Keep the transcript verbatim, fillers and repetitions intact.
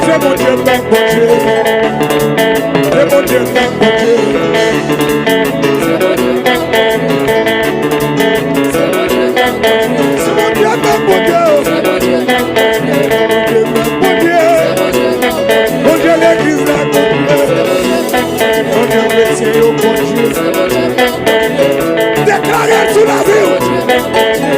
Se Bondye, tank Bondye. Se Bondye, tank Bondye. Se Bondye, tank Bondye. Se Bondye, tank Bondye. Bondye legliz la, Bondye. Bondye kretyen yo, Bondye. Deklare l sou lavi w.